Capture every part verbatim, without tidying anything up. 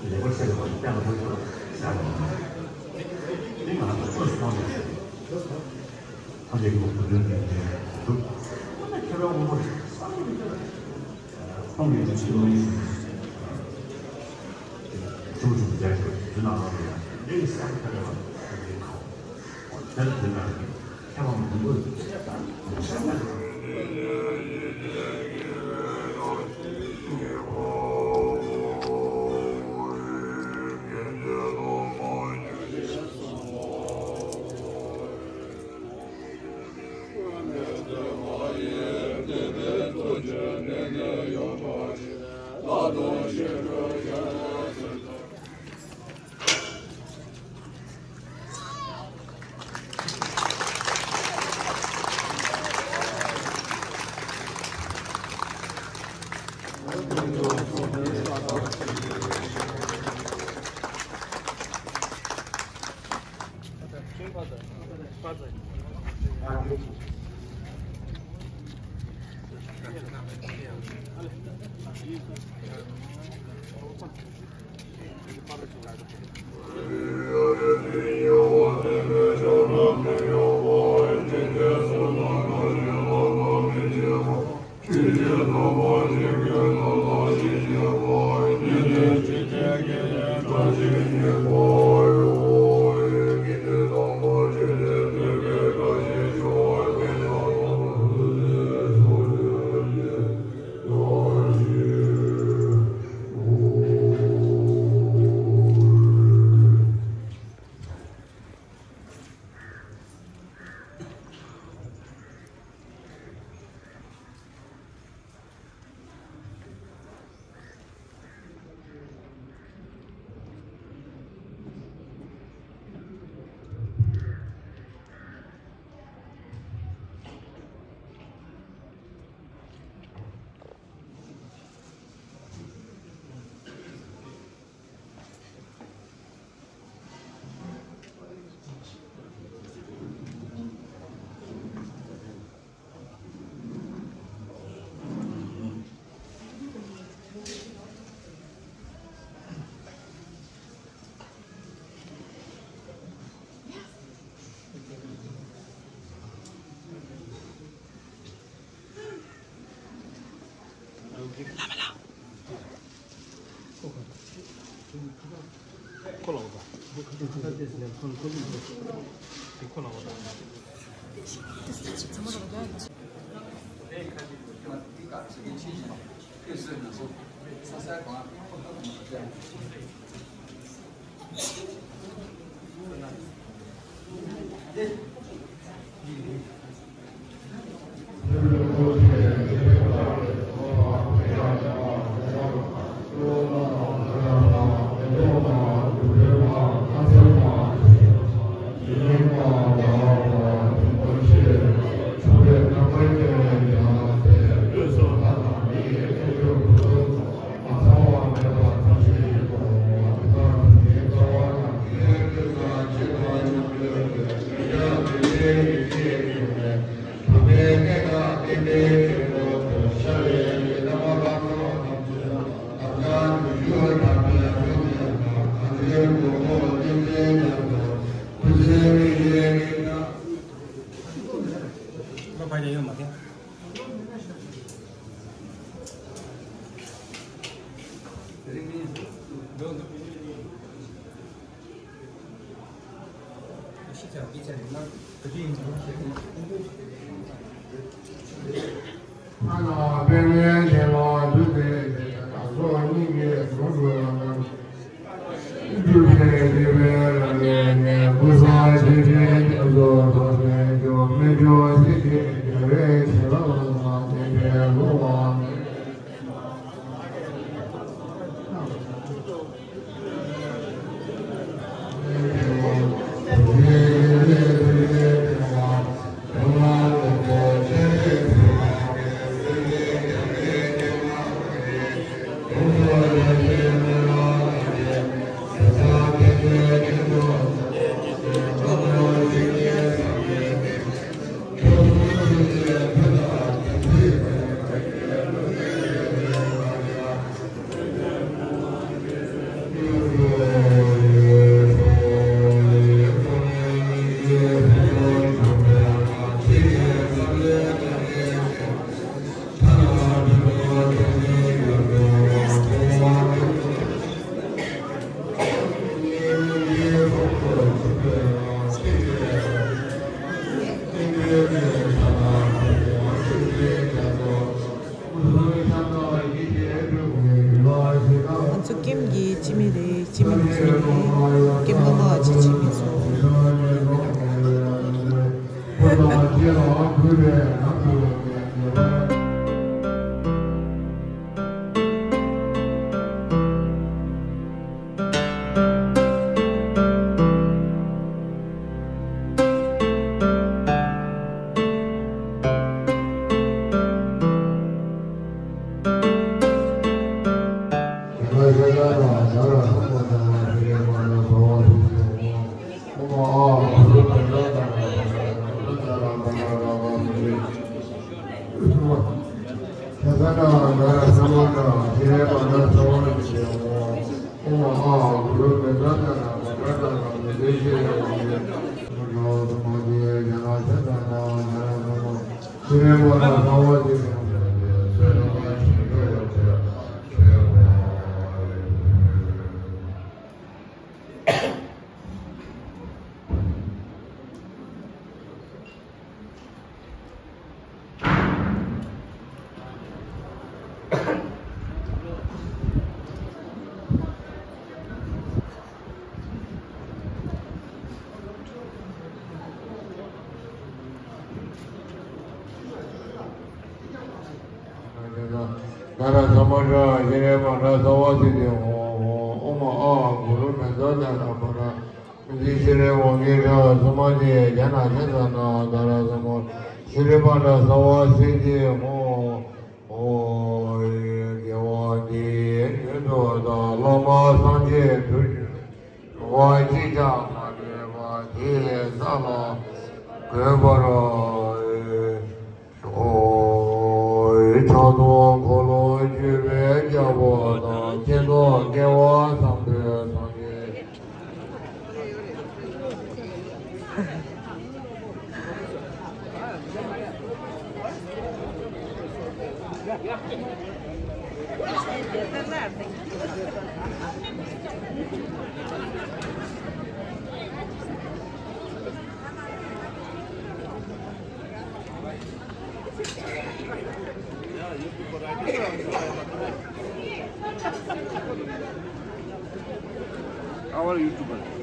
ལེགས་པར་གསལ་བ་བསྟན་པ་ཡོད་ཟེར་བ། འདི་ང་ཚོ་ཚོས་མཐོང་ནས་ཐམས་ཅད་ཀྱི་བུ་དོན་ལྡན་ཅིང་གྲུབ། ཁོ་ན་ཁྱེད་རང་དབང་པོ་བསམ་གྱིས་མི་ཁྱབ་པ། ཁོང་གིས་ཅི་ལོ་ཡིན་ཞུ་ཞུ་ཞུ་ཞུ་ན་ལ་ཡ་འདི་ཡི་བསམ་ཁ་རེ་བ་འདི་ཡི་ཁ་བ་དེར་དེ་ན། ཚོ་ཀེམ་གྱི་སྤྱི་མི་རེད། སྤྱི་མི་མི་ཚོ་རེད། ཀེམ་ལ་ལ་ཅི་སྤྱི་མི་ཚོ། ད་ར་ས་མ་ཏྲ་ཤི་རེ་མ་ཏྲ་ས་བ་སི་ཏི་ཧོ་ཧོ། ཨོ་མ་ཨ་གུ་རུ་མེ་ཛ་ད་ན་པ་ཏྲ་མི་ཏི་ཤི་རེ་ཝང་གི་ཏྲ་ས་མ་ཏི་ཡ་ན་ཤ་ས་ན། ད་ར་ས་མ་ཤི་རེ་མ་ཏྲ་ས་བ་སི་ཏི་ཧོ་ཧོ། དགེ་བ་འདིས་མྱུར་དུ་བདག། བླ་མ་སངས་རྒྱས་དུས་ཀྱི་འགྲོ་བ་གཅིག་ཀྱང་མ་ལུས་པ། དེ་ཡི་ས་ལ་འགོད་པར་ཤོག། ཕྱག་རྡོར་འཁོར་ལོ་སྒྱུར་བའི་རྒྱལ་པོ་དང་། སྐྱེ་འགྲོ་དགེ་བ་བཟང་པོའི་སངས་རྒྱས། Our YouTuber.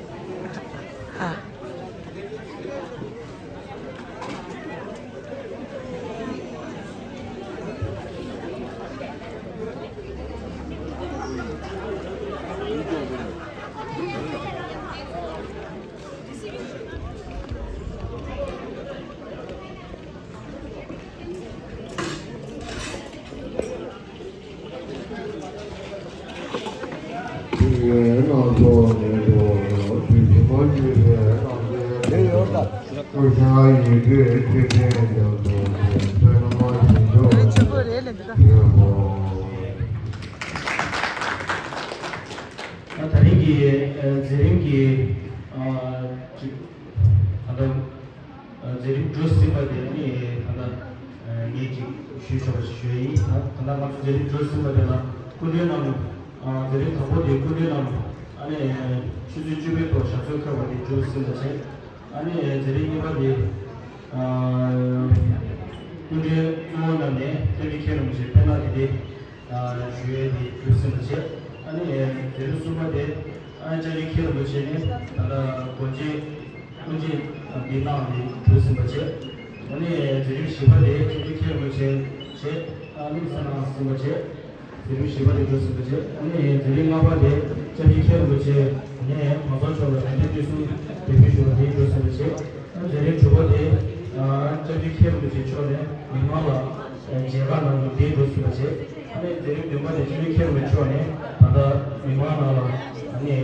ད་རིང་གི་ཨ་མཛད་རིམ་གྱི་ཨ་ཅིག་ད་ལྟ་མཛད་རིམ་གྲུ་གཟིངས་པ་དེ་ནི་ད་ལྟ་ངས་ཅིག་ཞུས་ཆོག་པ་ཞིག་ཞུ་ཡ་ཡིན། ད་ལྟ་ང་ཚོ་མཛད་རིམ་གྲུ་གཟིངས་པ་དེ་ལ་སྐུ་མགྲོན་རྣམས་མཛད་རིམ་དང་པོ་དེ་སྐུ་མགྲོན་རྣམས་ཨ་ནི་ཆུ་ཚོད་བཅུ་པའི་ཐོག་ཞབས་སོར་འཁོད་པ་དེ་གྲུ་གཟིངས་པ་བྱས། ཨ་ནི་མཛད་རིམ་གཉིས་པ་དེ་སྐུ་མགྲོན་གཙོ་བོ་རྣམས་ནས་སྐྱབས་རྗེ་མཁན་རིན་པོ་ཆེ་དཔལ་ནག་གི་སྡེ། ཞུ་ཡས་དེ་གྲུ་གཟིངས་པ་བྱས། ཨ་ནི་དེ་རིང་གསུམ་པ་དེ་ཨ་ནི་སྐྱབས་རྗེ་མཁན་རིན་པོ་ཆེ་ནས་ད་ལྟ་སྒོ་འབྱེད་དབུ་འབྱེད་འདི་གནང་ནས་གྲུ་གཟིངས་པ་བྱས། ཨ་ནི་དེ་རིང་བཞི་པ་དེ་སྐྱབས་རྗེ་མཁན་རིན་པོ་ཆེ་བྱས། ཨ་ནི་ས་གནང་གཟིངས་པ་བྱས། དེ་རིང་བཞི་པ་དེ་གྲུ་གཟིངས་པ་བྱས། ཨ་ནི་དེ་རིང་ལྔ་པ་དེ་སྐྱབས་རྗེ་མཁན་རིན་པོ་ཆེ་ནས་གོང་ས་མཆོག་ལ་དྲན་རྟེན་བརྙན་ཐུང་འབུལ་ཞུ་བ་དེ་གྲུ་གཟིངས་པ་བྱས། ཨ་ནི་དེ་རིང་དྲུག་པ་དེ་ཨ་སྐྱབས་རྗེ་མཁན་རིན་པོ་ཆེ་མཆོག་ནས་མི་མང་ལ་མཇལ་ཁ་གནང་རྒྱུ་དེ་གྲུ་གཟིངས་པ་བྱས། ཨ་ནི་མཛད་རིམ་བདུན་པ་དེ་སྤྱི་འཐུས་མཁན་རིན་པོ་ཆེ་མཆོག་ནས་ད་ལྟ་མི་མང་ནང་ལ་ཨ་ནི་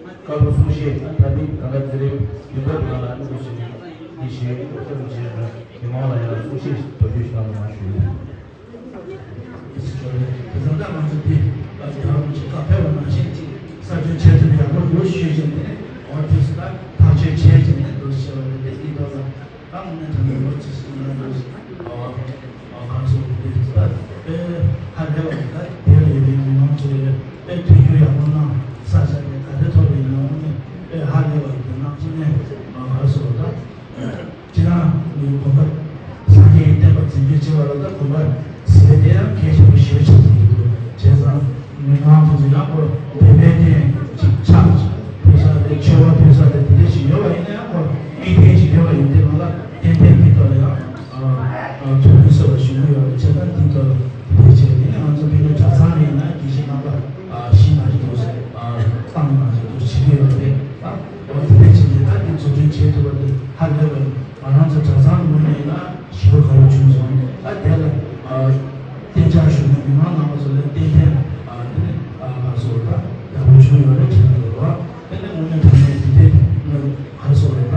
བཀའ་སློབ་གསུང་བཤད། ད་ནི་ད་ལྟ་མཛད་རིམ་བདུན་པ་དེ་ནང་ལ་ཨ་ནི་འདུག་ཟེར་ནས་འདི་བཞིན་སྐུ་མཁྱེན་རིན་པོ་ཆེ་དང་མི་མང་ལ་ཡང་གསུང་བཤད་ཞིག་དོ་ཁྱོད་ཞིག་གནང་རོགས་གནང་ཞུ་ཡི། དེ་ཙམ་ད་ང་ཚོ་འདི་ལ་རྒྱ་རོགས་ཀྱི་ཁ་ཕེབས་པ་ནང་བཞིན་ཅིག་ས་ཆུ་ཆེ་ཚུལ་ཡག་པོ་ཡོད་ཞུས་བཞིན་དེ་ནས་འོ་དུས་སུ་ད་ཐག་གཅོད་བྱས་བྱས་ནས་འདུག་ཟེར་བ་རེད། དེ་འདི་ཐོག་ལ། ད་དངོས་གནས་དྲང་གནས་ལོ་གཅིག་ཕྱིན་ན་ལོ་ཞིག་ཨ་གང་སོང་དེ་ད་དཔེ་ཧ་ལས་པ་ད་དེ་ལས་རིང་མི་མང་ཚོས་དཔེ་དུས་རྒྱུན་ཡག་པོ་གནང་ས་ཆ་དེ་ག་རེ་ཐོབ་པའི་ནང་ནས་དཔེ་ཧ་ལས་པ་དེ་གནང་ཚུལ་ནས་གང་སོང་ད་སྤྱིར་ན་མི་དགོན་པ་སངས་རྒྱས་ཀྱི་བསྟན་པ་འཛིན་སྐྱོང་བྱེད་པ་ལ་ད་དགོན་པ་ཟེར་དེ་ཡང་གལ་ཆེན་པོ་ཞེ་པོ་ཆགས་ཀྱི་འདུག་བྱས་ཙང་ མི་མང་དེ་ཚོ་ཡང་ཁོ་བོད་པའི་རྟེན་ཅིག་ཕྱག་ཕུལ་ས་དེ་མཆོད་པ་ཕུལ་ས་དེ་དེ་འདྲ་ཞིག་ཡོད་པ་ཡིན་ན་ཡང་ཁོ་དམིགས་རྟེན་ཞིག་ཡོད་པ་ཡིན་དེ་ང་ལ་ཏན་ཏན་དེ་ཐོག་ལ་ཡང་ཐུགས་ཕན་གསོས་པ་ཞུ་གི་ཡོད་རེད། བྱས་ཙང་དེ་ཐོག་ལ་དེ་བྱས་ནས་ང་ཚོ་ཕ་གིའི་གྲྭ་ཚང་ནས་ཡིན་ན་དགེ་བཤེས་རྣམ་པ་བཞི་ནང་བཞིན་དུ་བཏང་ནང་བཞིན་དུ་བྱེད་ཀྱི་ཡོད་རེད། འོ་དེ་འདྲ་བྱས་ནས་ད་དེ་འཛུགས་སྐྲུན་བྱེད་ཐུབ་པ་དེ་ཧ་ལས་པ་ཡིན། ང་རང་ཚོ་གྲྭ་ཚང་ངོས་ནས་ཡིན་ན་ཞེ་པོ་དགའ་པོ་བྱུང་སོང་། ད་དེ་ལ་གཏན་འཇགས་ཞུ་མཁན་མི་མང་རྣམ་པ་ཚོ་ལ་ཏན་ཏན་དེ་ནས་ང་ཚོ་ད་དགའ་པོ་བྱུང་ཡོད་རེད་དྲན་གྱི་འདུག་དེ་ནས་དངོས་གནས་དྲང་གནས་དེ་དེ་ང་ཚོ་ལ་ད་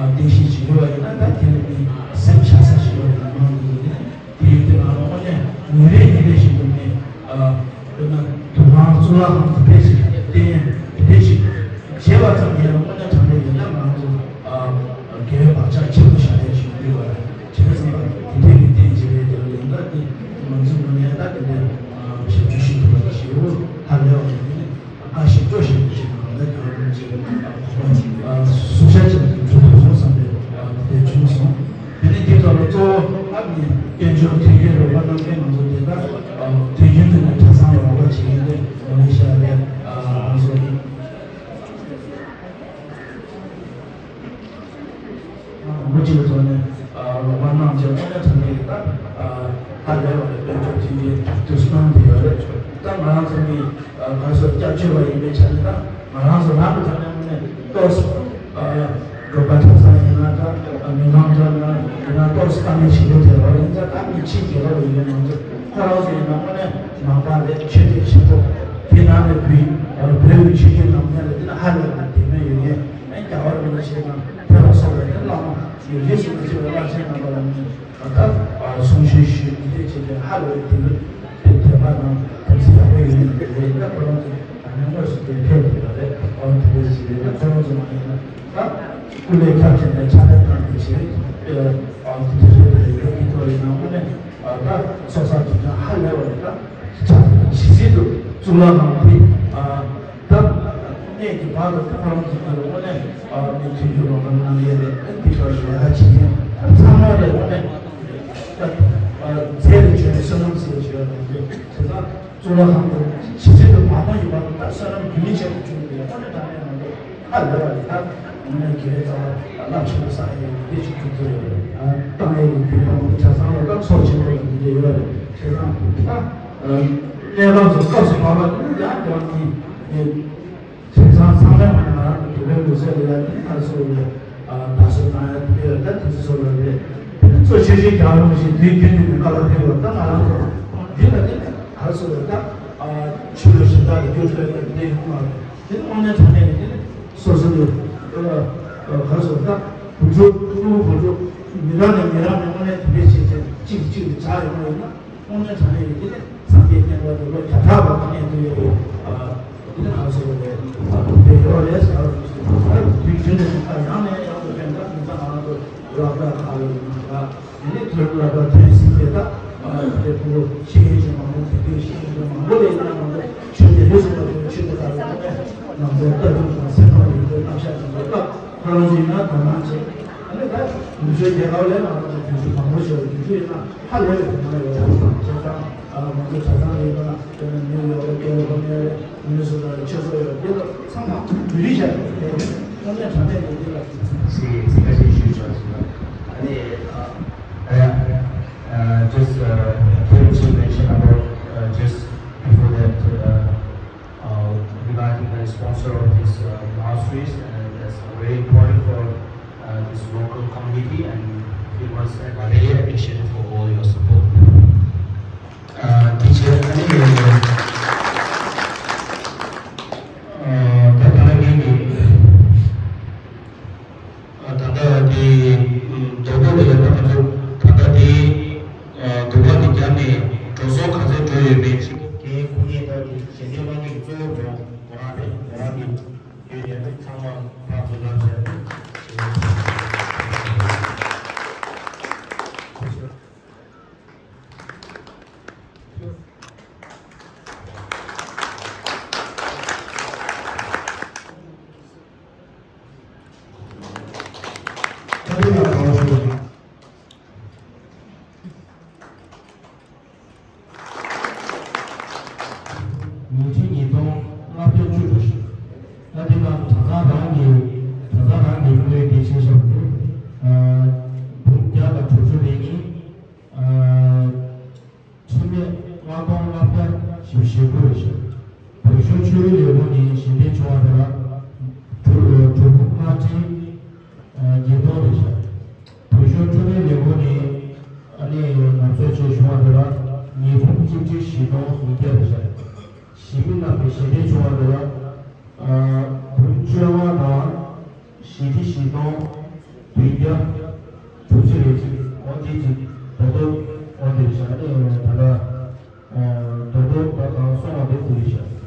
རྟེན་གཞི་ཅིག་ཡོད་པ་ཡིན་ན་ད་དེ་ལ་མི་སེམས་ཆགས་ས་ཞིག་ཡོད་རེད། མི་མང་གི་ལུགས་ནས་དེ་ཡོད་དེ་ང་རང་དངོས་གནས་ཉིན་རེ་ཉིན་རེ་བཞིན་དུ་ནས་དཔེར་ན་དུ་ཁང་གཙུག་ལག་ཁང་དེ་འདྲས་ཞིག་བརྟེན་དེ་འདྲས་ཞིག་བྱས་པ་ཙམ་གྱིས་ཡང་དངོས་གནས་དྲང་གནས་ཡིན་ན་ང་ཚོ་དགེ་བའི་བག་ཆགས་ཆེན་པོ་བཞག་ཡས་ཞིག་ཡོད་པ་རེད། བྱས་ཙང་དེ་འདྲས་ཀྱི་རྟེན་གྱི་རེད་དེ་ལ་ཡིན་ན་དེ་ང་ཚོ་ངོས་ནས་ད་དེ་འདྲས་ཞབས་ཞུ་ཞུ་ཐུབ་པ་ཞེ་པོ་ཧ་ལས་པ་ཡིན། ཨ་ཞིག་སྤྲོ་ཞིག་ཅིག་གང་ལྟར་གྱི་རང་ཅིག་གསུང་བཤད་ཅིག་གི་གྲུབ་ཐུབ་སོང་བསམ་པའི་དེ་བྱུང་སོང་། དེ་ནས་འདི་ཐོག་ལ་གཙོ་བོ་ཨ་ནི་དཔལ་འབྱོར་དུས་རྒྱུན་རོགས་པ་གནང་མཁན་ང་ཚོ་དེ་དག་དུས་རྒྱུན་དུ་ནས་གྲྭ་ཚང་ལ་རོགས་པ་བྱེད་མཁན་དེ་མ་ལེ་ཤི་ཡ་ལ་ང་ཚོ་ཡིན། མང་པོ་ཅིག་གི་ཐོག་ནས་རོགས་པ་གནང་བྱས་དངོས་གནས་དྲང་གནས་ཀྱི་ད་ཧ་ལས་པ་རེད། དཔལ་འབྱོར་དུས་རྒྱུན་དུས་སུ་གནང་བསྡད་ཡོད་རེད། ད་ང་རང་ཚོ་ནི་ག་སོ་སྐྱབས་བཅོལ་བ་ཡིན་པའི་ཆ་ནས་ད་ང་རང་ཚོ་རང་གི་ཐོག་ནས་དངོས་གནས་ཏོག་ཙམ་འབྲོག་པ་གྲྭ་ཚང་ཡིན་ན་ད་མི་མང་ཐོག་ནས་ཡིན་ན་ཏོག་ཙམ་དཀའ་ངལ་ཞིག་ཡོད་དེ་རོགས་ཡིན་ཙང་ད་མི་ཕྱི་རྒྱལ་ཁབ་ཡིན་པའི་ང་ཚོ་ཁོ་རང་ཚོ་ཡིན་ན་དངོས་གནས་ནང་པ་རེད། ཆོས་དད་ཆེན་པོ་དེ་ནང་ནས་བོད་བོད་ཀྱི་ཆོས་བརྒྱུད་ནང་བསྟན་ལ་དེ་ན་ཧ་ལས་པ་དེ་མོ་ཡོད་མཁན་ཨ་རྒྱ་གར་རིན་པོ་ཆེ་དང་དེ་ལ་སོགས་པའི་དེ་བླ་མ་ཡོད་རྒྱུ་ཞིག་མ་བྱས་པའི་བླ་ཆེན་རྣམ་པ་ལ་ནི་ད་གསུང་ཆོས་ཞུས་འདི་འདྲས་བྱས་ཏེ་ཧ་ལས་པའི་དེ་དེ་དད་པ་དང་དམ་ཚིག་ཡག་པོ་ཡོད་མཁན་དེ་རེད། ད་ཁོ་རང་ཚོ་ད་ནི་དངོས་སུ་དེ་ཕེབས་ཐུབ་པ་རེད། ཨོ་དེ་འདྲས་ཞིག་རེད། ད་ཁོ་རང་ཚོ་མ་ཡིན་ན་ད་སྐུ་ལས་ཁྱབ་བྱས་ནས་ཕྱག་ལས་གནང་དེ་བྱས་ཨོ་དེ་འདྲས་རེད། ད་ཡོད་ཀྱི་ཐོག་ཡིན་ན་དངོས་གནས་ད་ཚོགས་བསགས་དེ་ཚོ་ཧ་ལས་པ་རེད། ད་ཇི་སྲིད་དུ་གཙུག་ལག་ཁང་དེ་ད་གནས་ཀྱི་བར་དུ་ད་ཁོ་རང་ཚོ་གི་དངོས་གནས་མི་མཐུན་འགྱུར་རོགས་རམ་གནང་ཡས་རེད། ཨ་འདི་ལྟར་ལས་ཀ་བྱེད་མཁན་ཚང་མ་ལ་དངོས་གནས་ད་རྩལ་ལ་བརྗོད་ནས་བསོད་ནམས་ཟེར་བརྗོད་ཡ་དང་དེ་དེ་ཚོ་གཙུག་ལག་ཁང་དུ་ཇི་སྲིད་དུ་མ་མཐོང་ཡོད་པ་དང་ད་བསོད་ནམས་རྒྱུན་མི་ཆད་པར་འབྱུང་བའི་དངོས་གནས་དྲང་གནས་ང་ཚོ་ཧ་ལས་པ་རེད། ད་དངོས་གནས་དགེ་བའི་རྩ་བ་རླབས་ཆེན་པོ་བསགས་ཡས་ཡིན་པའི་ཆེད་དུ་ཐུགས་ཡོད་རེད། ཨ་བཏང་ཡས་ཡིན་དུས་ཁོང་གི་གྲྭ་ཚང་ལ་ད་ཚོགས་ཆེན་པོ་དང་འདི་འདྲ་ཡོད་རེད། བྱས་ཙང་ད་གནས་སྐབས་སུ་སྐབས་སུ་བབ་པ་དེ་ནི་ཡང་དོན་གྱི་བྱས་ཙང་ཚང་མས་ང་རང་གི་དུས་འགོའི་ལུགས་སྲོལ་ལ་ཡང་དེ་ནི་ཁ་སོ་ལས་བདག་གསོལ་གནང་ཡ་དེ་ཡོད། ད་དེ་ཚོ་སོ་ལ་རེད། དེ་ནི་གཙོ་ཆེ་ཤོས་རྒྱག་རོགས་ཞེས་དུས་རྒྱུན་དུ་ནས་བཀའ་སློབ་ཕེབས་པ་ད་ང་རང་ཚོ་འདི་ལ་དེ་ནི་ཁ་སོ་ལ་ད་ཆོས་ལུགས་གཞན་དག་ལ་བསྒྱུར་ཐུབ་ཡ་དེ་འདྲ་ཡོད་མ་རེད། དེ་ནི་དངོས་གནས་དྲང་གནས་ཀྱི་དེ་ནི་སོ་སོ་ལས་ག་རེ་ཟེར་ད་བུ་ཕྲུག་ཕྲུ་གུ་བུ་ཕྲུག་མི་རབས་ནས་མི་རབས་ནས་དངོས་གནས་དེ་འདྲས་བྱས་བྱས་གཅིག་གིས་གཅིག་ལ་བྱ་ཡོང་བ་ཡིན་ན་དངོས་གནས་དྲང་གནས་ཀྱི་དེ་ནི་སངས་རྒྱས་བསྟན་པ་དེ་ལོ་བརྒྱ་ཕྲག་བར་དུ་གནས་ཐུབ་ཡོད་རེད། དེ་ནི་ག་རེ་ཟེར་དགོས་རེད། དེ་ཡོད་རེད་ཟེར་བ་རེད། དུས་རྒྱུན་དུ་ནས་ད་ཡང་ནས་ཡང་དུ་ཕན་ཐོགས་ཡིན་ཙང་ང་རང་ཚོ་ལག་པ་ཁ་ལ་ཡིན་ན་ད། དེ་ནས་དོན་ལ་ད་ཐོན་ཟིན་པའི་ད་དེ་ཕྲུ་གུ་ཤེས་ཡོན་ཅན་མང་པོ་དེ་དུས་ཤེས་ཡོན་ཅན་མང་པོ་ལས་ཀྱང་ང་ཚོ་ཆོས་དེ་ལུས་སུ་མ་ཐོན་ཆོས་དེ་ལྟར་ལ་ནས་ང་ཚོ་ལྟ་གྲུབ་དང་སེམས་ཁམས་རིག་པའི་རྣམ་གཞག་དེ་ཚོ་ལྟ་ཁོ་རང་ཚོ་ཡིན་ན་དོ་སྣང་བྱེད། ཨ་ནི་ད་ནུབ་ཕྱོགས་རྒྱལ་ཁབ་ལས་ང་རང་ཚོ་དུས་ཚོད་མང་པོ་ཞིག་དུས་ཚོད་ཡིན་ན་ཧ་ལས་པའི་དོ་སྣང་ཡོད་པ་བྱས་ཙང་ང་ཚོ་གྲྭ་ཚང་ལས་ཀ་དཔེར་ན་ནིའུ་ཡོག་ལ་ཀེ་ལི་ཧྥོར་ནི་ཡ་ལ། མི་སུ་དང་ཆོས་ཚོགས་ཡོད་དེ་ལ་ཚང་མ་བོད་རིགས་ཤར་ཏེ་དངོས་གནས་དྲང་གནས་ཀྱི་འདི་ལ་སི་སི་ཁ་ཤས་ཞུས་ཆོག་ཟེར་ན། ཨ་ནི་ཨ་ཡ། Uh, just uh, Kevin just mentioned about uh, just before that uh, uh, regarding the sponsor of this uh, monasteries, and that's very important for uh, this local community, and we must really appreciate it for all your support. Uh, teacher, ཨ་ནི། ད་ལྟ་ངས་ཀྱི། ད་ལྟ་དེ་རྡོ་སྐས་དེ་ལ་ད་ང་ཚོ་ད་ལྟ་དེ་རྡོ་སྐས་དེ་བརྒྱབ་ནས་འགྲོ་སོང་ག་ཚོད་འགྲོ་ཡོད་མེད་ཅིག་དེ་ཁོ་ངས་ད་དེ་ཞལ་འདེབས་གནང་མཁན་གྱི་གཙོ་བོ་ཁོ་རང་རེད། ཁོ་རང་གི་ཡོད་ཡོད་ཚང་མ་ཕར་ཚུར་ལབ་བྱས། ཉིས་ཁྲི་ཉིས་སྟོང་ལྔ་བརྒྱ་བཅུ་དྲུག་ཞིག་ད་དེ་དང་གྲྭ་ཚང་རང་གི་གྲྭ་ཚང་རང་གི་དངུལ་དེ་ཆེ་ཤོས་དེ་འབུམ་བརྒྱ་དང་དྲུག་ཅུ་རེ་གཉིས། ཁྲི་མེད་ལྔ་སྟོང་ལྔ་བརྒྱ་བཞི་བཅུ་ཞེ་དགུ་རེད་ཤག་བོད་གཞུང་ཆོས་རིག་ལས་ཁུངས་ནས་གཞན་ཕན་བྱུང་བ་དེ་ལ་དྲུག་དྲུག་འབུམ་ལྔ་ཁྲི་བརྒྱད་སྟོང་རེད་ཤག་བོད་གཞུང་འཕྲོད་བསྟེན་ལས་ཁུངས་ནས་ཨ་ནི་ངོ་སྤྲོད་བྱས་བྱུང་བ་དེ་ལ་ཉིས་འབུམ་གཅིག་ཁྲི་བཞི་སྟོང་ཉིས་བརྒྱ་རེད་ཤག་གཞིས་མི་རྣམས་ཀྱི་གཞན་ཕན་བྱུང་བ་དེ་ལ་འབུམ་བཅོ་ལྔ་དང་། བཞི་ཁྲི་བཞི་སྟོང་བདུན་བརྒྱ་དྲུག་ཅུ་རེ་གཅིག་འོ་དེ་གཅིག་རྡོག་རྡོག་འོ་དེ་རེད་ཤག་ཨ་ནི་ད་ལྟ་རྡོག་རྡོག་ད་གང་སོང་བ་དེ་དེ་རེད་ཤག་དེ་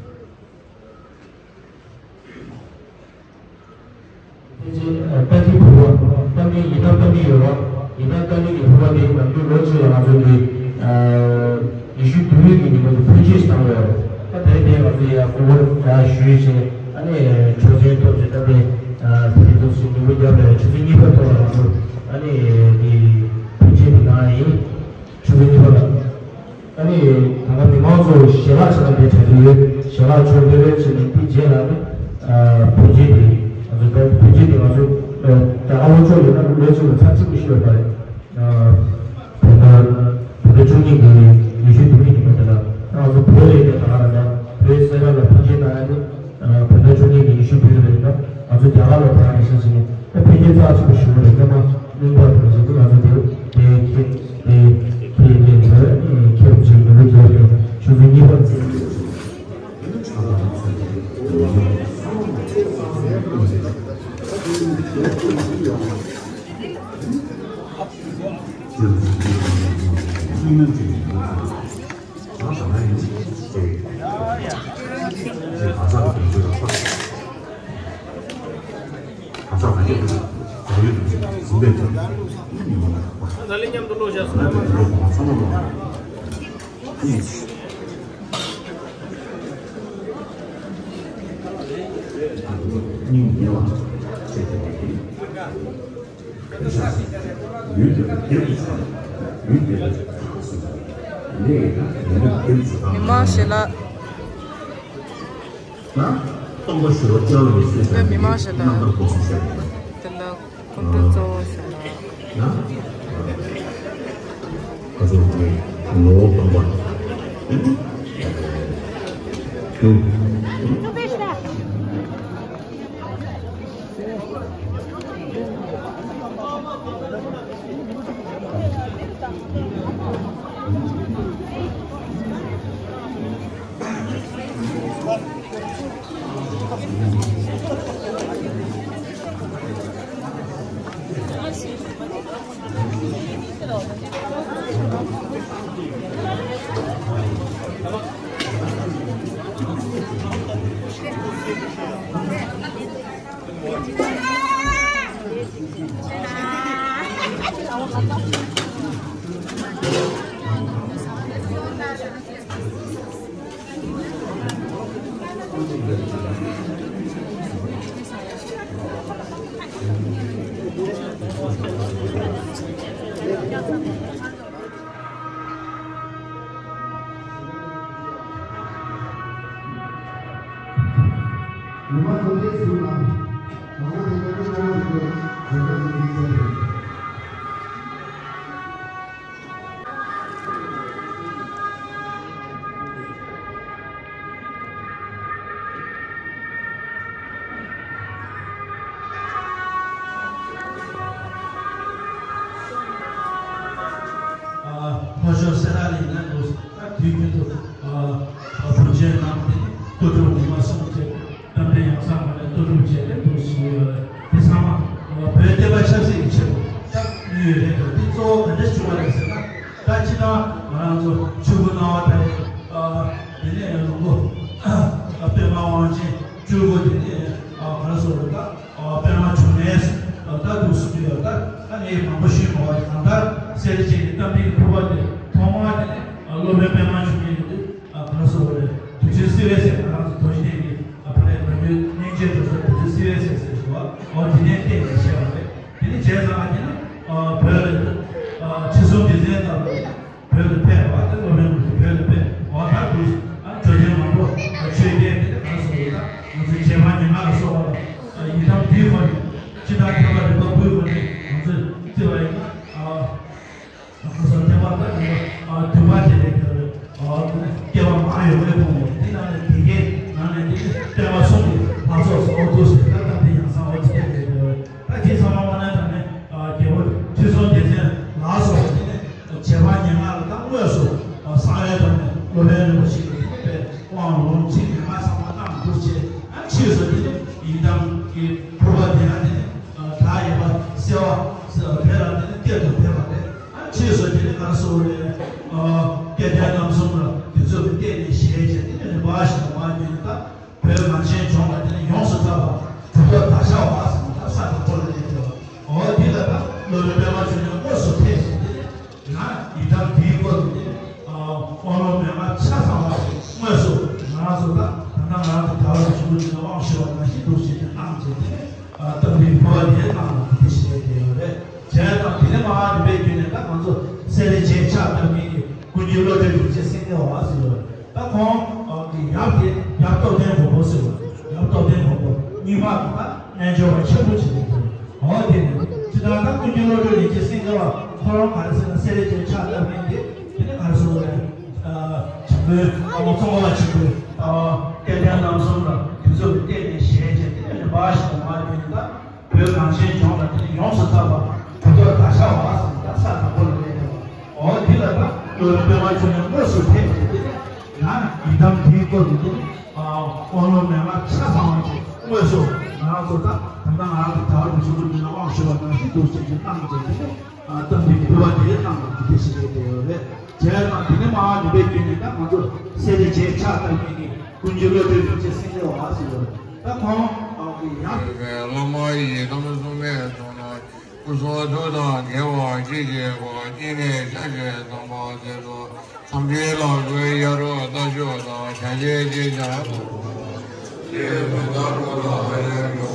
རྗེས་ལྟ་གི་ཕུར་པ་ལྟ་མིན་ཡིན་ན་ལྟ་མིན་ཡོད་པ་ཡིན་ན་ལྟ་མིན་གྱི་ཕུར་པ་དེ་ནམ་རྒྱུན་ལོ་གཅིག་ལ་ང་ཚོ་གི་ཉི་ཤུ་བདུན་གི་ཉི་མ་དེ་ཕུར་སྐྱེལ་བཏང་བ་ཡོད་རེད། ད་དེ་དེ་ང་ཚོ་ཡ་སྐུ་པར་ཡ་ཞུས་བྱས་ཨ་ནི་ཆོག་མཆན་ཐོབ་བྱས་ད་དེ་ཕུར་ཐོབ་ཟིན་ཉི་མ་བརྒྱབ་ལ་ཆུ་ཚོད་གཉིས་པ་ཐོག་ལ་ང་ཚོ་ཨ་ནི་དེ་ཕུར་སྐྱེལ་དེ་གནང་ཡིན། ཆུ་ཚོད་གཉིས་པ་ལ། ཨ་ནི་ད་ལྟ་མི་མང་ཚོ་ཞལ་ལག་ཆ་ལ་འདི་བྱ་རྒྱུ་ཡོད། ཞལ་ལག་མཆོད་འབུལ་རེ་བྱས་ནས་འདི་རྗེས་ལ་ནི་བོད་རྗེས་དེ་ང་ཚོ་ད་བོད་རྗེས་དེ་ང་ཚོ་ད་ཨ་བོ་ཅོག་ཡོད་ན་ལུག་ལོས་ཚོད་ལ་ཚར་གཅིག་མི་ཤེས་པ་རེད། བོད་ཟླ་བོད་ཟླ་བཅུ་གཉིས་ཀྱི་ཉི་ཤུ་བདུན་ཉིན་མོ་དེ་ལ་ང་ཚོ་བོད་རེད་དེ་ད་ལ་ད་བོད་སེ་ར་ལ་བོད་རྗེས་ན་ཡ་ནི། བོད་ཟླ་བཅུ་གཉིས་ཀྱི་ཉི་ཤུ་བདུན་རེད་ན་ང་ཚོ་རྒྱ་གར་ལ་བར་ནས་ཤེས་ཟིན་ཨེ་འཕེལ་རྒྱས་རྩ་ཆེན་པོ་ཞུ་བ་རེད། སྔོན་མ་གླིང་པ་དང་རྗེ་བཙུན་ང་ཚོ་དེ་དེ་ཁྱེད་དེ་ཁྱེད་ལས་ཁྱེད་ཁྱེད་ཀྱི་མི་ལུས་རྒྱལ་བའི་ཆུ་ཚོད་གཉིས་པ་མི་མང་ཞིག་ལ། སྟོང་པ་ཞུ་བ་བཅར་བའི་སྲོལ་དེ་མི་མང་ཞིག་ལ། རྣམ་པར་སྒོམ་ཞེས་པ། དེ་ལ་སྐུ་མདུན་གཙོ་བོ་ཞིག་ལ། ཁ་སང་གི་ངོ་བོ་སྟོང་པ། ལྷོ་ཕྱོགས་སེ་ར་ལི་ནང་དུ་ད་དུས་རྒྱུན་དུ་བོད་ཆེན་ནང་དེ་ལྟོ་གྲུབ་ཉི་མ་གསུམ་བཅས་གཏམ་དཔེ་ཡང་གསང་བ་ལས་ལྟོ་གྲུབ་བཅས་ཏེ་འདུག་ཞུ་ཡོད། དེ་ཚང་མ་བོད་བསྟན་པ་ཆབ་སྲིད་ཀྱི་ཆེད་དུ་ད་ཡོད་རེད་འདུག་དེ་གཙོ་བོ་ག་འདྲ་བྱུང་བ་རེད་ཟེར་ན། ད་སྤྱི་བཏང་ང་རང་ཚོ་ཆོས་སྐུ་སྣང་བ་མཐའ་ཡས། དེ་ནས་ལུང་པ་པདྨ་དབང་ཆེན་སྤྲུལ་སྐུ། དེ་ནས་ག་རེ་ཟེར་དགོས་རེད། ད་པདྨ་འབྱུང་གནས་ད་འདུག་སེ་ཡོད། ད་ཨ་ནི་མང་པོ་ཞུས་མ་བ་གང་ལྟར་གསེར་ཕྲེང་གི་གཏམ་དཔེ་གི་ཕུར་པ་དེ་ཐོག་མར་དེ་ནས་སློབ་དཔོན་པདྨ་འབྱུང་གནས་ཀྱི་དུས་ག་རེ་ཟེར་དགོས་རེད། དུས་ཆེན་བསིལ་བའི་ཚལ་ང་རང་ཚོ། ང་ཚོའི་བྱེད་པ་ཉེ་ང་ལ་སོགས་པ་ཡི་དམ་དེའི་ཧོ་ནས་ཅི་ལྟར་ཐེག་པ་རིམ་པ་དགུའི་ཧོ་ནས་ང་ཚོས་བརྩི་བ་ཡིན་ན། ཁོ་ཚོ་ཐེག་པ་ལྟར་ཡིན་པ་དུས་པ་དེ་ལས་ཀྱི་སྐྱེ་བ་མང་ཡོད་པའི་ཕུང་པོ་དེ་ནང་ནས་དེ་གའི་ནང་ནས་དེ་ནི་སྟོན་པ་གསུམ་གྱི་ལྷ་ཚོགས་སུ་འོ་ཐུགས་སུ་ད་ལྟ་དེ་ཡང་སང་འོ་ཚེ་དེ་ལས་ཀྱི་ད་དེ་ཚང་མ་མ་ནས་ད་ནས་རྒྱལ་པོ་ཁྲི་སྲོང་ལྡེ་བཙན་ལ་སོགས་པ་དེ་ནས་བྱེད་པ་ཉེ་ང་ལ་ད་དངོས་སུ་གསང་བའི་ཐོག་ནས་སློབ་དཔོན་རིན་པོ་ཆེ་གི་དེ་ནས་དབང་ལུང་ཚིག་ཉེ་ང་ཚང་མ་གནང་འདུག་བྱས་ཕྱིས་སུ་དེ་ནས་ཡི་དམ་གྱི་ཕུར་པ་དེ་ཡང་དེ་ནས། བདག་ཡོད་པ་གསལ་བ་དེ་ལ་དེ་ནི་གཏེར་དུ་ཕེབས་པ་རེད། ཕྱིས་སུ་དེ་ནི་ག་རེ་ཟེར་རེད། སྐལ་ལྡན་རྣམ་གསུམ་ལ་དེ་ཚོ་གི་བརྟེན་ནས་ཞལ་བྱས་དེ་ནི་རིམ་པ་བཞིན་དུ་མར་བརྒྱུད་ནས་ད་བོད་གངས་ཅན་ལྗོངས་ལ་དེ་ནི་ཡོངས་སུ་གྲགས་པ་གྲུབ་ཐོབ་དར་ཤ་བ་ཟེར་ན་ད་ས་དང་པོ་ལ་སླེབས་ཡོད། འོ་དེ་ལ་ད་སློབ་དཔོན་པད་མ་བཅུ་གཉིས་དངོས་སུ་ཕེབས་ཏེ་དེ་ནི། ང་ཡི་དམ་དེའི་སྐོར་དུ་ནི་དབང་ལུང་མན་ངག་ཆ་ཚང་བ་ཞིག་དངོས་སུ་ང་རང་ཚོ་ད་ད་ལྟ་ང་རང་གི་དགའ་བ་ཞུ་རྒྱུ་དེ་དབང་ཞུ་བ་ནང་བཞིན་འདུག་ཅེས་ཀྱི་གནང་བྱས་ཏེ་ནི་བསྟན་པའི་འཕོ་བ་དེ་གནང་བ་དེ་ཞེས་དེ་ཡོད་རེད། བྱས་ཙང་དེ་ནི་མ་ཧཱ་རིམ་པའི་བརྒྱུད་ནས་ད་ང་ཚོ་སེ་ར་བྱེས་ཕྱག་བཏབ་མཁན་གྱི་ཀུན་མཁྱེན་བློ་གྲོས་རིན་ཆེན་སེང་གེ་བ་ཟེར་བ་རེད། ད་ཁོང་གི་ཡབ་དེ་ཡབ་སྟོབས་ལྡན་མགོན་པོ་ཟེར་བ། ཡབ་སྟོབས་ལྡན་མགོན་པོ་རྙིང་མ་གི་ད་རྣལ་འབྱོར་པ་ཆེན་པོ་ཅིག་རེད་འདུག་འོ་དེ་རེད། ཅི་ལྟར་ད་ཀུན་མཁྱེན་བློ་གྲོས་རིན་ཆེན་སེང་གེ་བ་ཁོ་རང་ག་རེ་ཟེར་ན་སེ་ར་བྱེས་ཕྱག་བཏབ་མཁན་དེ་དེ་ནི་ག་རེ་ཟེར་བ་རེད། ཆེན་པོའི་ཨ་མ་ཙོང་ཁ་པ་ཆེན་པོའི་སྐལ་ལྡན་རྣམ་གསུམ་ལ་དེ་ཚོ་གི་བརྟེན་ནས་ཞལ་བྱས་དེ་ནི་རིམ་པ་བཞིན་དུ་མར་བརྒྱུད་ནས་ད། བོད་གངས་ཅན་ལྗོངས་ལ་དེ་ནི་ཡོངས་སུ་གྲགས་པ་གྲུབ་ཐོབ་དར་ཤ་བ་ཟེར་ད་ས་དང་པོ་ལ་སླེབས་ཡོད། འོ་འདི་ལ་ད་སློབ་དཔོན་པད་མ་བཅུ་གཉིས་དངོས་སུ་ཕེབས་ཏེ་དེ་ནི་ང་ཡི་དམ་དེའི་སྐོར་དུ་དེ་ནི་དབང་ལུང་མན་ངག་ཆ་ཚང་བ་ཅིག་དངོས་སུ་ང་རང་ཚོ་ད་ད་ལྟ་ང་རང་གི་དགའ་བ་དང་ཞུ་རྒྱུ་འདི་ལ་དབང་ཞུ་བ་ནང་བཞིན་འདུག་ཅེས་ཀྱི་གནང་བྱས་དེ་ནི་བསྟན་པའི་འཕོ་བ་དེ་གནང་བ་འདི་ཞིག་རེད་དེ་ཡོད་རེད། བྱས་ཙང་དེ་ནི་མ་ཧཱ་རིམ་པའི་བརྒྱུད་ནས་ད་ང་ཚོ་སེ་ར་བྱེས་ཕྱག་བཏབ་མཁན་གྱི་ཀུན་མཁྱེན་བློ་གྲོས་རིན་ཆེན་སེང་གེ་བ་ཟེར་ཡོད་རེད། ད་ཁོང་གི་ཡང་། བླ་མ་ཡི་དམ་སྲུང་མའི་གདུང་ན། སྐུ་གསུང་ཐུགས་དང་འགལ་བ་ཅི་མཆིས་པ། སྙིང་ནས་ཕྱག་བགྱིས་དམ་པ་རྗེས་སུ། འཚམས་འདྲི་ལག་པའི་གཡའ་རུ་རྟ་མཆོག་དང་། ཕྱག་རྒྱའི་རྗེས་བྱ། ད་ད་ད། ཡང་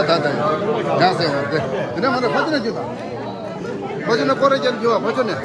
ཟེར་བ་དེ། དེ་ནས་མ་ནས་ཕ་ཚོ་ནས་རྒྱུ་དང་། ཕ་ཚོ་ནས་སྐོར་ར་རྒྱབ་རྒྱུ་བ་ཕ་ཚོ་ནས།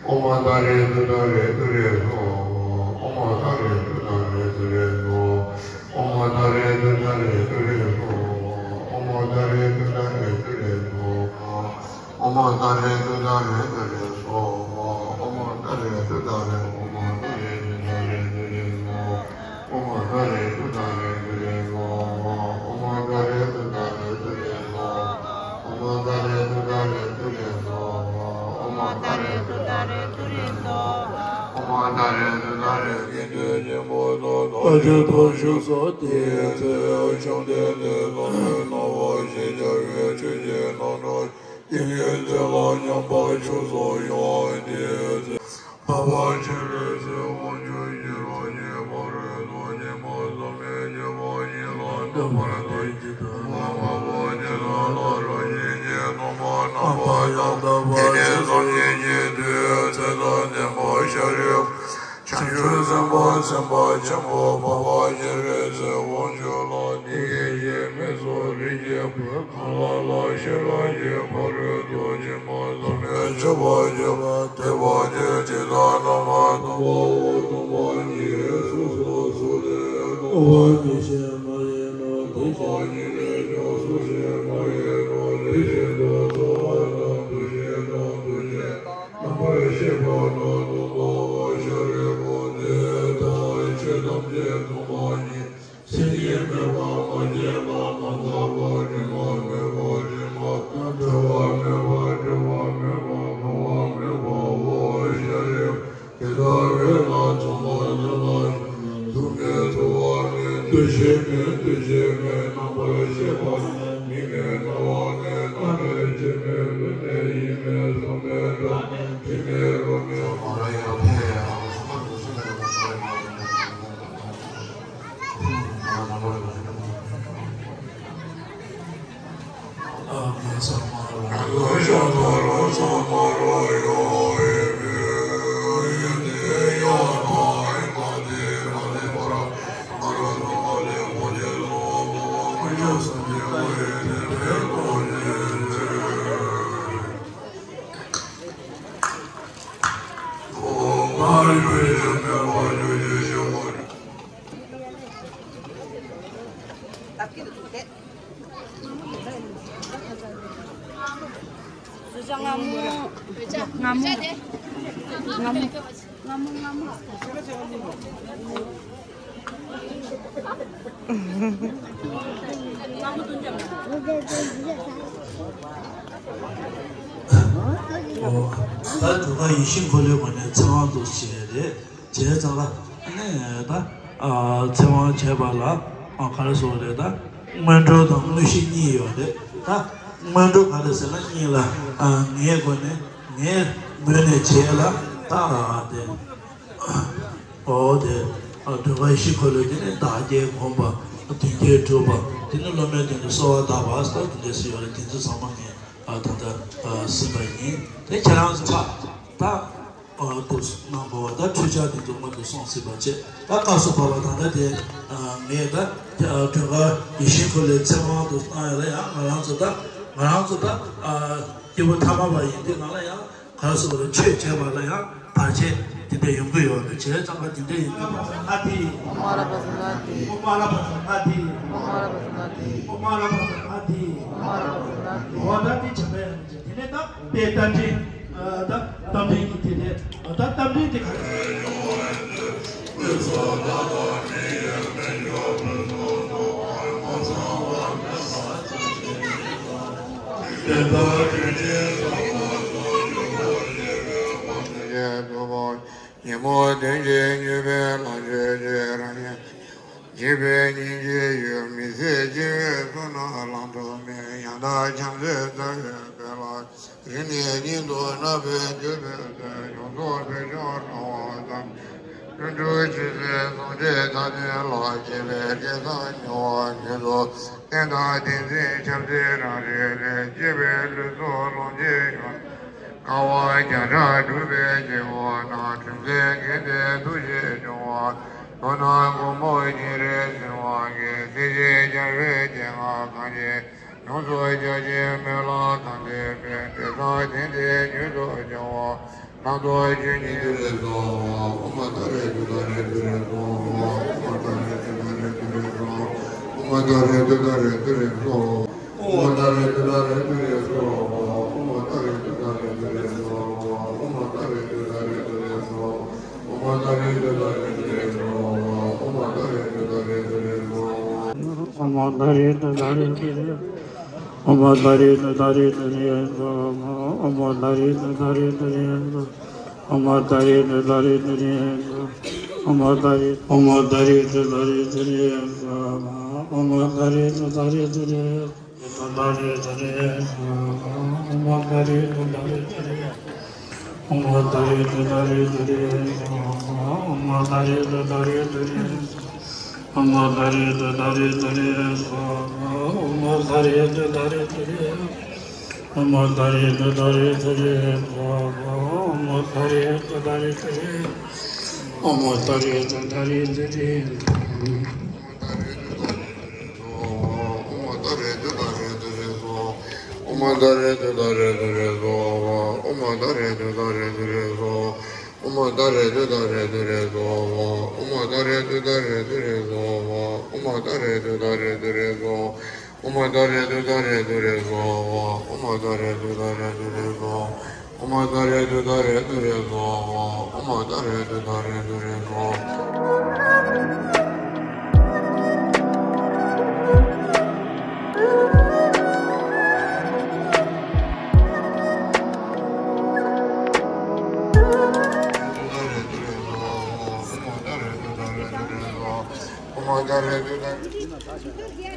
ཨོཾ་ཏཱ་རེ་ཏུཏྟཱ་རེ་ཏུ་རེ་སྭཱ་ཧཱ། ཨོཾ་ཏཱ་རེ་ཏུཏྟཱ་རེ་ཏུ་རེ་སྭཱ་ཧཱ། ཨོཾ་ཏཱ་རེ་ཏུཏྟཱ་རེ་ཏུ་རེ་སྭཱ་ཧཱ། ཨོཾ་ཏཱ་རེ་ཏུཏྟཱ་རེ་ཏུ་རེ་སྭཱ་ཧཱ། ཨོཾ་ཏཱ་རེ་ཏུཏྟཱ་རེ་ཏུ་རེ་སྭཱ་ཧཱ། ཨོཾ་ཏཱ་རེ་ཏུཏྟཱ་རེ། ཨོཾ་ཏཱ་རེ་ཏུཏྟཱ་རེ་ཏུ་རེ་སྭཱ་ཧཱ། ཨོཾ་ཏཱ་རེ་ཏུཏྟཱ་རེ་ཏུ་རེ་སྭཱ་ཧཱ། ཨོཾ་ཏཱ་རེ་ཏུཏྟཱ་རེ་ཏུ་རེ་སྭཱ་ཧཱ། ཨོཾ་ཏཱ་རེ་ཏུཏྟཱ་རེ་ཏུ་རེ་སྭཱ་ཧཱ། ཨོཾ་ཏཱ་རེ་ཏུཏྟཱ་རེ་ཏུ་རེ་སྭཱ་ཧཱ། ཨོཾ་ཏཱ་རེ་ཏུཏྟཱ་རེ། དགེ་འདུན་ཆེན་པོ་དང་ཐམས་ཅད་དང་བཞུགས་ས་དེའི་ཚེ་བཅོམ་ལྡན་འདས་ལྷ་མོའི་སྣང་བ་ཞེས་བྱ་བའི་ཆོས་ཀྱི་རྣམ་གྲངས་ཀྱི་ཚེ་ལ་མཉམ་པར་ཞུགས་སུ་ཡོང་བ་དེའི་ཚེ། འཕགས་པ་སྤྱན་རས་གཟིགས་དབང་ཕྱུག་ཤེས་རབ་ཀྱི་ཕ་རོལ་ཏུ་ཕྱིན་པ་བསམ་ཡས་བརྒྱད་པ་ཉིད་ལ་བསྟོད་པར་བསྟོད་ཅིང་། ཐུབ་པ་དང་ཐོབ་པ་ཇི་ལྟ་བ་དང་། རང་བཞིན་གྱིས་སྟོང་པ་རྣམ་པར་དག་པ། དེ་ནས་སངས་རྒྱས་ཀྱི་མཐུས་ཚེ་དང་ལྡན་པ་ཤཱ་རིའི་བྱང་ཆུབ་སེམས་དཔའ་སེམས་དཔའ་ཆེན་པོ་འཕགས་པ་སྤྱན་རས་གཟིགས་དབང་ཕྱུག་ལ། དེ་ཡི་ཞལ་མིག་སོགས་རིགས་ཀྱི་བུ་གང་ལ་ལ་ཤེས་རབ་ཀྱི་ཕ་རོལ་ཏུ་ཕྱིན་པ་བསམ་ཡས་མཆོད་པར་བརྗོད་པ། དེ་བ་དེ་ཇི་ལྟར་རྣམ་པར་རྟོག་པའོ། སྟོང་པ་ཉིད་སོ་སོ་སོ་ལས་སྟོང་པ་ཉིད་ཤེས་མ་ཡིན་ནོ། དེ་བཞིན་ཉིད་ལས་ཀྱང་སུ་ཤེས་མ་ཡིན་ནོ། དེ་བཞིན་དུ་ཚོར་བ་དང་། འདུ་ཤེས་དང་། འདུ་བྱེད་རྣམ་པར་ཤེས་པ་རྣམས་སྟོང་པའོ། ཤཱ་རིའི་བུ་དེ་ལྟ་བུའི་ཆོས་ཐམས་ཅད་སྟོང་པ་ཉིད་ཟིན་གྱིས་མེད་པ། མ་སྐྱེས་པ། མ་འགགས་པ། དྲི་མ་མེད་པ། དྲི་མ་མེད་པ། བྲལ་བ་མེད་པ། བྲི་བ་མེད་པ། གང་བ་མེད་པའོ། ཤཱ་རིའི་བུ་དེ་ལྟ་བས་ན་མཚུངས་པ་ཉིད་ལ་ཞུགས་པ། ཐུབ་མེད་ཐུབ་པ་མེད། འདུ་ཤེས་མེད། འདུ་བྱེད་མེད། རྣམ་པར་ཤེས་པ་མེད། མིག་མེད། རྣ་བ་མེད། སྣ་མེད། ལྕེ་མེད། ལུས་མེད། ཡིད་མེད། ཚོར་མེད། སྒྲ་མེད། དྲི་མེད། རོ་མེད། ད་དུ་ག་ཡིད་བཞིན་འཁོར་ལོའི་ངོས་ནས་ཚེ་དབང་དུ་བྱས་རེད། བྱས་ཙང་ལ་ནས་ད་ཚེ་དབང་བྱས་པ་ལ་ ཨ་ག་རེ་ཟེར་བ་རེད་ད། སྔོན་འགྲོ་དང་དངོས་གཞི་གཉིས་ཡོད་རེད་ད། སྔོན་འགྲོ་ག་རེ་ཟེར་ན་གཉིས་ལ། ཨ་ངའི་སྒོ་ནས་ངའི་ངོས་ནས་བྱས་ལ་ད་དེ། འོ་དེ། ཨ་སྒྲུབ་པ་ཡེ་ཤེས་འཁོར་ལོའི་དེ་ནས་བདག་བསྐྱེད་སྒོམ་པ། དོན་བསྐྱེད་སྒྲུབ་པ། དེ་ནས་སློབ་མའི་དོན་དུ་གསོལ་བ་བཏབ་པ་སོགས་དེ་འདྲ་ཞིག་ཡོད་རེད། དེ་ཚོ་ཚང་མ་ངས་ཨ་ད་ལྟ་ཨ་ཟིན་པ་ཡིན། དེ་ཁྱེད་རང་ཚོ་ཕ་ད། ཨ་དུ་གནང་དགོས་པ་དང་ཁྲུས་ཆ་དེ་ཚོ་སྔོན་དུ་སོང་ཟིན་པ་བྱས། ད་སྐབས་སུ་བབ་པ་ད་ལྟ་དེ་ཨ་ངས་ད་ཨ་སྒྲོལ་དཀར་ཡེ་ཤེས་འཁོར་ལོའི་ཚེ་དབང་དུ་བཏང་ཡ་ལ་ཡང་ང་རང་ཚོ་ད་ང་རང་ཚོ་ད་ཨ་སྐྱེས་བུ་ཐ་མལ་པ་ཡིན་དུས་ང་ལ་ཡང་ག་རེ་ཟེར་བ་རེད། ཆོས་བྱས་པ་ལ་ཡང་བར་ཆད་དེ་འདྲ་ཡོང་གི་ཡོད་རེད། བྱས་ཙང་ཀ་དེ་འདྲ་ཡིན་དུས་ང་ལ་ང་དེ་ཨོཾ་ཨ་ར་པ་ཙ་ན་དྷཱིཿ་ཨོཾ་ཨ་ར་པ་ཙ་ན་དྷཱིཿ་ཨོཾ་ཨ་ར་པ་ཙ་ན་དྷཱིཿ་ཨོཾ་ཨ་ར་པ་ཙ་ན་དྷཱིཿ་ཨོཾ་ཨ་ར་པ་ཙ་ན་དྷཱིཿ་འོ་ད་དེ་བྱས་པ་ཡང་མི་བྱེད། དེ་ནས་ད་དཔེ་རྟ་མགྲིན། ད་རྟ་མགྲིན་གྱི་དེ་རེད། ད་རྟ་མགྲིན་དེ་ག་རེ། ཉིན་མོ་བདུན་གྱི་མྱུར་བའི་ལོངས་སྤྱོད་ཀྱི་རང་བཞིན། འཇིགས་པའི་སྙིང་རྗེ་ཡོད་མི་སྲིད། འཆི་བའི་གསུང་ནི་ལམ་དུ་མེད། ཡང་དག་བྱམས་བརྩེའི་རྩ་བའི་དཔལ་ལ། རིང་ནས་ཉིད་དུ་བརྣག་པའི་འདོད་པའི་ཚེ། ཡོངས་རྫོགས་བོད་སྐྱོང་རང་དབང་ཐམས་ཅད། ཀུན་འགྲོ་ཇི་སྲིད་ཟུང་འབྲེལ་མཐའ་དོན་ལ། སྐྱེ་བའི་སྐལ་བཟང་ཉེ་བར་མྱུར་དུ་བསྟན། བདག་བསྟན་འཛིན་ཆབ་སྲིད་རང་རིགས་ལས། སྐྱེ་བའི་ལུས་སྲོག་ལོངས་སྤྱོད་ཡོད། དཀའ་བ་བརྒྱ་ཕྲག་སྒྲུབ་པའི་སྐྱེ་བོ་རྣམས། དྲིན་ཅན་མཁྱེན་པའི་ཐུགས་རྗེས་སྐྱོང་བ། མདོར་ན་མགོན་པོ་སྤྱན་རས་གཟིགས་དབང་གིས། སྲིད་ཞིའི་རྒྱལ་བའི་སྤྱན་སྔར་གང་ཞིག་ཡོངས་སུ་རྒྱ་ཆེའི་སྨོན་ལམ་གང་བྱེད་པའི། འབྲས་བཟང་དེང་འདིར་མྱུར་དུ་བྱུང་བ། ལྷག་ཏུ་ཆོས་ཉིད་ཏུ་རེ་སོ། ཨོཾ་ཏཱ་རེ་ཏུཏྟཱ་རེ་ཏུ་རེ་སྭཱ་ཧཱ། ཨོཾ་ཏཱ་རེ་ཏུཏྟཱ་རེ་ཏུ་རེ་སྭཱ་ཧཱ། ཨོཾ་ཏཱ་རེ་ཏུཏྟཱ་རེ་ཏུ་རེ་སྭཱ་ཧཱ། ཨོཾ་ཏཱ་རེ་ཏུཏྟཱ་རེ་ཏུ་རེ་སྭཱ་ཧཱ། ཨོཾ་ཏཱ་རེ་ཏུཏྟཱ་རེ་ཏུ་རེ་སྭཱ་ཧཱ། ཨོཾ་ཏཱ་རེ་ཏུཏྟཱ་རེ་ཏུ་རེ་སྭཱ་ཧཱ། ཨོཾ་ཏཱ་རེ་ཏུཏྟཱ་རེ་ཏུ་རེ་སྭཱ་ཧཱ། ཨོཾ་ཏཱ་རེ་ཏུཏྟཱ་རེ་ཏུ་རེ་སྭཱ་ཧཱ། ཨོཾ་ཏཱ་རེ་ཏུཏྟཱ་རེ་ཏུ་རེ། ཨོཾ་ཏཱ་རེ་ཏུཏྟཱ་རེ་ཏུ་རེ་སྭཱ་ཧཱ། ཨོཾ་ཏཱ་རེ་ཏུཏྟཱ་རེ་ཏུ་རེ་སྭཱ་ཧཱ། ཨོཾ་ཏཱ་རེ་ཏུཏྟཱ་རེ་ཏུ་རེ་སྭཱ་ཧཱ། ཨོཾ་ཏཱ་རེ། ཨོཾ་ཏཱ་རེ་ཏུཏྟཱ་རེ་ཏུ་རེ་སྭཱ་ཧཱ། ཨོཾ་ཏཱ་རེ་ཏུཏྟཱ་རེ་ཏུ་རེ། ཏུཏྟཱ་རེ་ཏུ་རེ་སྭཱ་ཧཱ། ཨོཾ་ཏཱ་རེ་ཏུཏྟཱ་རེ་ཏུ་རེ། ཨོཾ་ཏཱ་རེ་ཏུཏྟཱ་རེ་ཏུ་རེ་སྭཱ་ཧཱ། ཨོཾ་ཏཱ་རེ་ཏུཏྟཱ་རེ་ཏུ་རེ། ཨོཾ་ཏཱ་རེ་ཏུཏྟཱ་རེ་ཏུ་རེ་སྭཱ་ཧཱ། ཨོཾ་ཏཱ་རེ་ཏུཏྟཱ་རེ་ཏུ་རེ། ཨོཾ་ཏཱ་རེ་ཏུཏྟཱ་རེ་ཏུ་རེ་སྭཱ་ཧཱ། ཨོཾ་ཏཱ་རེ་ཏུཏྟཱ་རེ་ཏུ་རེ། ཨོཾ་ཏཱ་རེ་ཏུཏྟཱ་རེ་ཏུ་རེ། ཨོཾ་ཏཱ་རེ་ཏུཏྟཱ་རེ་ཏུ་རེ་སྭཱ་ཧཱ། ཨོཾ་ཏཱ་རེ་ཏུཏྟཱ་རེ་ཏུ་རེ་སྭཱ་ཧཱ། ཨོཾ་ཏཱ་རེ་ཏུཏྟཱ་རེ་ཏུ་རེ་སྭཱ་ཧཱ། ཨོཾ་ཏཱ་རེ་ཏུཏྟཱ་རེ་ཏུ་རེ་སྭཱ་ཧཱ། ཨོཾ་ཏཱ་རེ་ཏུཏྟཱ་རེ་ཏུ་རེ་སྭཱ་ཧཱ། ཨོཾ་ཏཱ་རེ་ཏུཏྟཱ་རེ་ཏུ་རེ་སྭཱ་ཧཱ། ཨོཾ་ཏཱ་རེ་ཏུཏྟཱ་རེ་ཏུ་རེ་སྭཱ་ཧཱ། ཨོཾ་ཏཱ་རེ་ཏུཏྟཱ་རེ་ཏུ་རེ་སྭཱ་ཧཱ། ཨོཾ་ཏཱ་རེ་ཏུཏྟཱ་རེ་ཏུ་རེ་སྭཱ་ཧཱ། ཨོཾ་ཏཱ་རེ་ཏུཏྟཱ་རེ་ཏུ་རེ་སྭཱ་ཧཱ། ཨོཾ་ཏཱ་རེ་ཏུཏྟཱ་རེ་ཏུ་རེ་སྭཱ་ཧཱ། ཨོཾ་ཏཱ་རེ་ཏུཏྟཱ་རེ།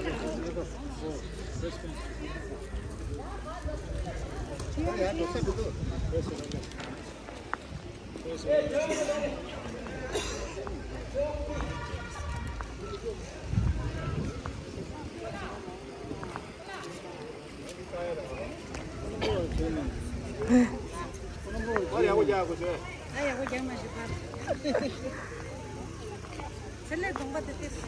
ཨ་ཡག་པོ་རྒྱག་དགོས་ཤོད། ཨ་ཡག་པོ་རྒྱག་མ་ཤེས་པ། ཚེ་ལས་གདོང་པ་དེ་ཏེ།